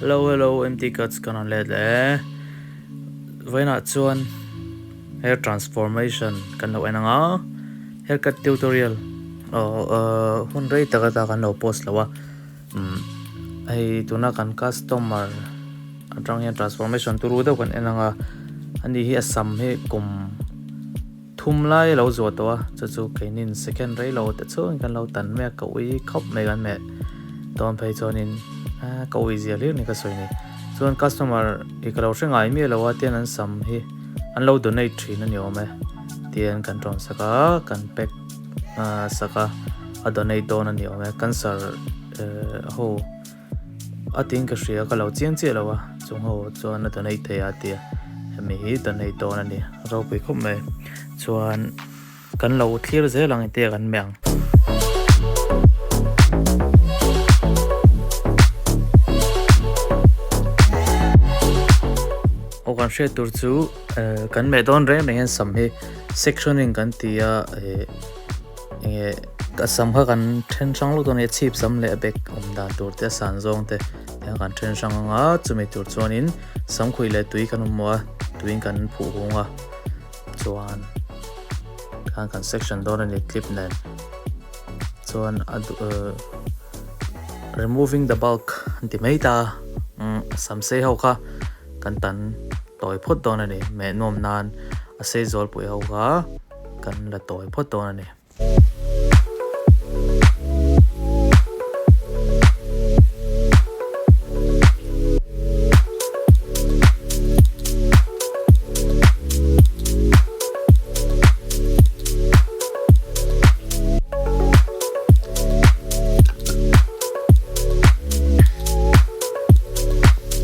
Hello hello MT Cuts kan rawn let leh e. Vawiinah chuan hair transformation kan lo en ang a, haircut tutorial aw hun rei tak ata kan lo post lo a, umm hei tuna kan customer atang hian transformation turu deuh kan en ang a, ani hi a sam hi kum thum lai a lo zuah tawh a, chu chu keinin second rei lo te chungin kan lo tan mai a, ka ui khawp mai kan meh dawn phei chuanin ah ka ui zia hlir ni ka sawi ni. Chuan customer i ka lo hre ngai miah lo a tian an sam hi an lo donate thin a ni awm e tian kan tawn sak a, kan pack ah sak a, a donate dawn a ni awm e cancer eh ho A tin ka hria ka lo chiang chiah lo a, chung ho chuan a donate thei a tia hemi hi donate dawn a ni, a ropui khawp mai. Chuan kan lo thlir zel ang engtia kan meh ang. Aw kan hriat tur chu kan meh dawn reng reng hian sam hi sectioning kan ti a eh Enge a sam kha kan then hrang lutuk a ni a chhip sam leh a bag awm dan tur te a san zawng te tiang kan then hrang ang a chumi tur chuanin sam khuih leh tui kan awm a tuiin kan phuh hung a chuan khan kan section dawn a ni clip nen chuan a duh ehh removing the bulk an ti mai ta umm sam sei ho kha kan tan tawi phawt dawn a ni meh nuam nan a sei zual pui ho kha. Kan la tawi phawt dawn a ni.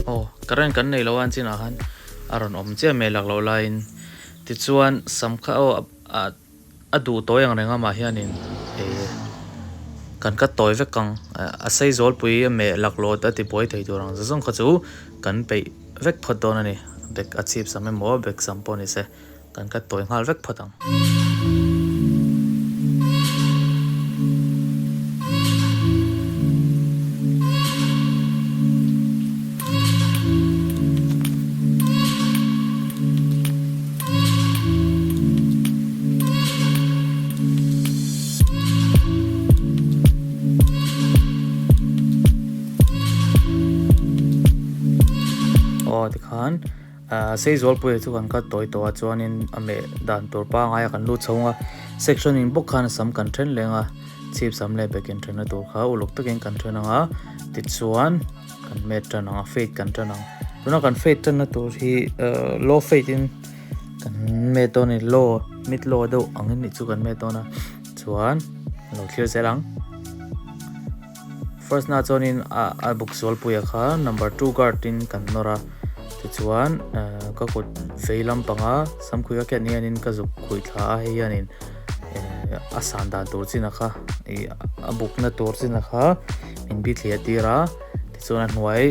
Aw current kan nei lo a an chinah khan a rawn awm chiah mai lak loh laiin tichuan sam kha aw a a duh tawi ang reng amah hianin eh kan cut tawi vek ang a sei zawlpui a meh laklawt a ti buai thei tur ang zawng kha chu kan peih vek phawt dawn a ni bag a chhip sam emaw bag sam pawh ni se kan cut tawi nghal vek phawt ang. Aw tikhan ah Seizualpuia chu kan cut tawi tawh a chuanin a meh dan tur pangai a kan lut chho ang a section in bawk khan a sam kan then leng a chhip sam leh bag in then na tur kha uluk takin kan then ang a tichuan kan met tan ang a fade kan tan ang tuna kan fade tan na tur hi ah low fade in kan met dawn a ni low mid low deuh ang in nih chu kan met dawn a chuan a lo thlir zel ang first na chuanin ah a buk sualpuia kha number two guard in kan nawr a tichuan ah ka kut vei lampanga samkhui ka khian hianin ka zuk khuih thla a hei hianin eh a san dan tur chin a kha ih a bukna tur chin a kha min bithliah tir a tichuan a hnuai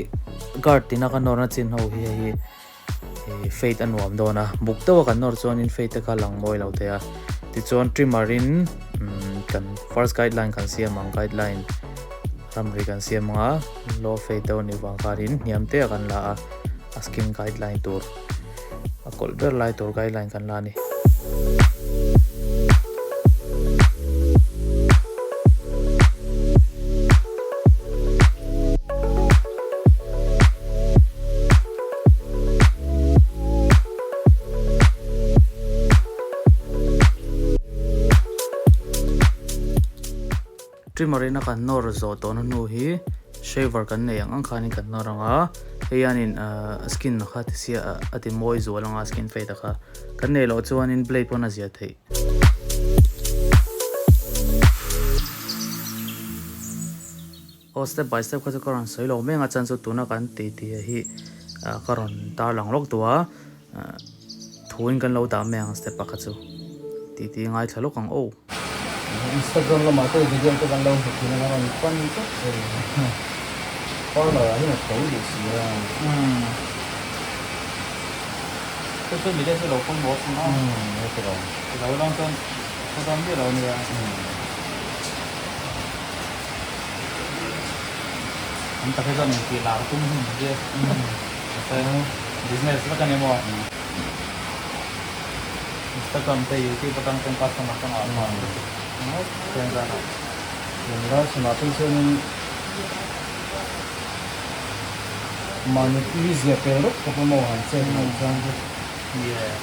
guard tina ka nawrna chin ho hi hei hi fade a nuam dawn a buk deuh a kan nawr chuanin fade te kha a lang mawi lo thei a tichuan trimmer in kan first guideline kan siam ang guideline ramri kan siam ang a low fade deuh a nih vang khanin hniam te ah kan la a a skin guideline tur a kawlh ber lai tur guideline kan la a ni. Trimmer in a kan nawr zawh tawhna hnu hi shaver kan nei ang ang khanin kan nawr ang a hei hianin ahh skin kha ti sia a ti mawi zual ang a skin fade a kha kan neih loh chuanin blade pawn a zia theih. Aw step by step kha chu ka rawn sawi lo mek a chuan chu tuna kan tih tih hi ah ka rawn tarlang lawk duh a ah thuin kan lo dah mai ang step ah kha chu tih tih ngaithla lawk ang aw. Instagram lamah te video te kan lo hmu thin a rawn pan tawp thei parlour ah hian a tho duh si a. Social media chu lo pawimawh a sin a. Umm he ti lo. Ti lo lang chuan thu dam miah lo a nia. An tak hi chuan intih lar tum hun hi a business vek a ni maw? Instagram te YouTube atang chuan customer te ngah ngah ngawt chuan zan ah. Tunlai chhunah phei chuanin mahni mizia pel rawk khawp a maw han chet mai chuan chu. Yeah.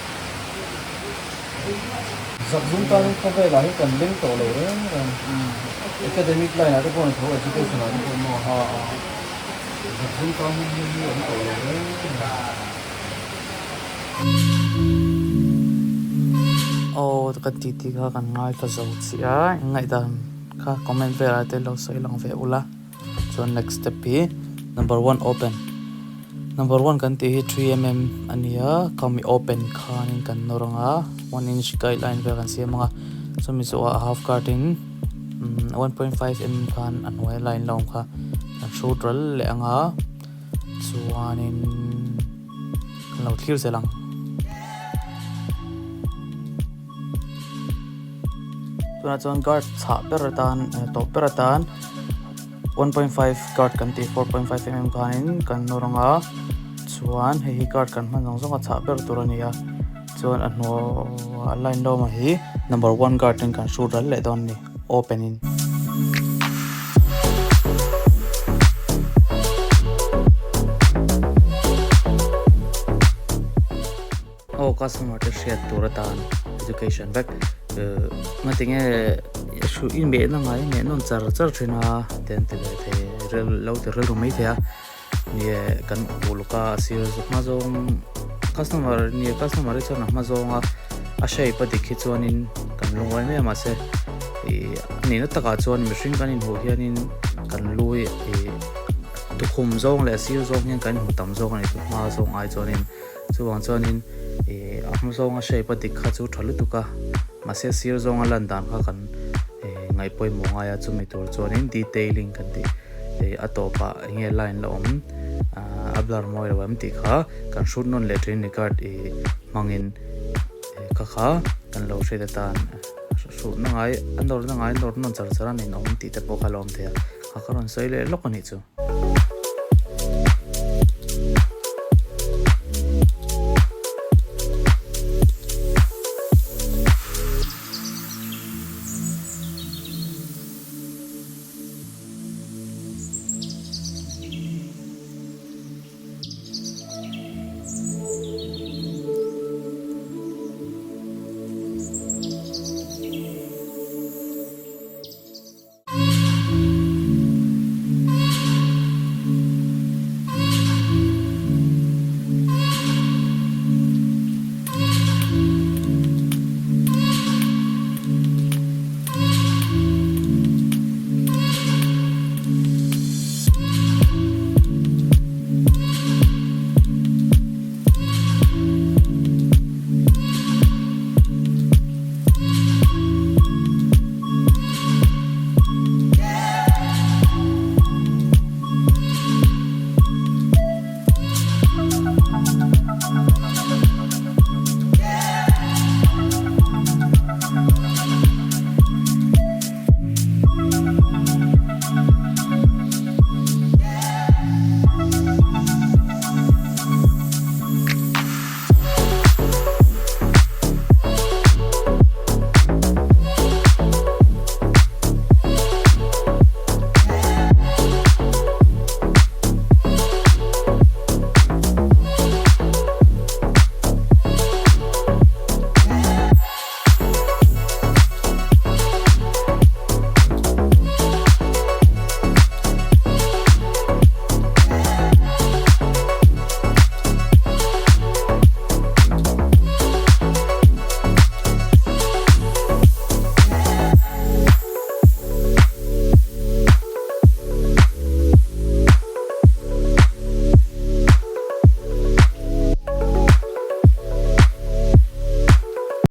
Zak zum tanin khawvelah hi kan leng tawh lo reng reng. Academic line ah te pawh ni tho, education ah te pawh maw. Zak zum tan hi hi awm tawh lo reng reng. Aw ka ti tih kha kan ngaithla zo chiah a, in ngaihdan kha comment velah te lo sawi lang ve ula. Chuan next step hi number one open number one kan tih hi 3mm a ni a khami open khanin kan nawr ang a one inch guideline vel kan siam ang a chumi zawhah a half card in 1.5mm khan a hnuai line la awm kha kan hrut ral leh ang a chuanin kan lo thlir zel ang. Tunah chuan guard chhah ber atan tawp ber atan 1.5 guard kan tih 4.5 mm khanin kan nawr ang a chuan hei hi guard kan hman zawng zawng a chhah ber tur a ni a chuan a hnuaiah line lawma hi number one guard ten kan hrut ral leh dawn a ni open in. Aw customer te hriat tur atan education vek ngatinge i mehna ngai meh nawn char char thin a te an ti ve thei lo ti rilru mai thei a nie kan uluk a sir hma zawng customer nie customer hi chuan a hma zawnga a shape a dik hi chuanin kan lungawi mai a mahse ih a nihna takah chuan mihring kan inhmuh hianin kan lu hi ih tukhum zawng leh sir zawng hian kan inhmu tam zawk a ni hma zawng ai chuanin. Chuvang chuanin ih a hma zawnga shape a dik kha chu tha lutuk a, mahse sir zawnga lan dan kha kan ih ngaih pawimawh ngai a, chumi tur chuanin detailing kan tih ih a tawpah eng nge line la awm ah a blur mawi lo em tih kha kan hrut nawn leh thin a ni card ih hmangin ih kha kha kan lo hriat atan hruhna ngai a nawrna ngai nawr nawn char char a ninawm tih te pawh kha a lo awm thei a, kha ka rawn sawi leh lawk a nih chu.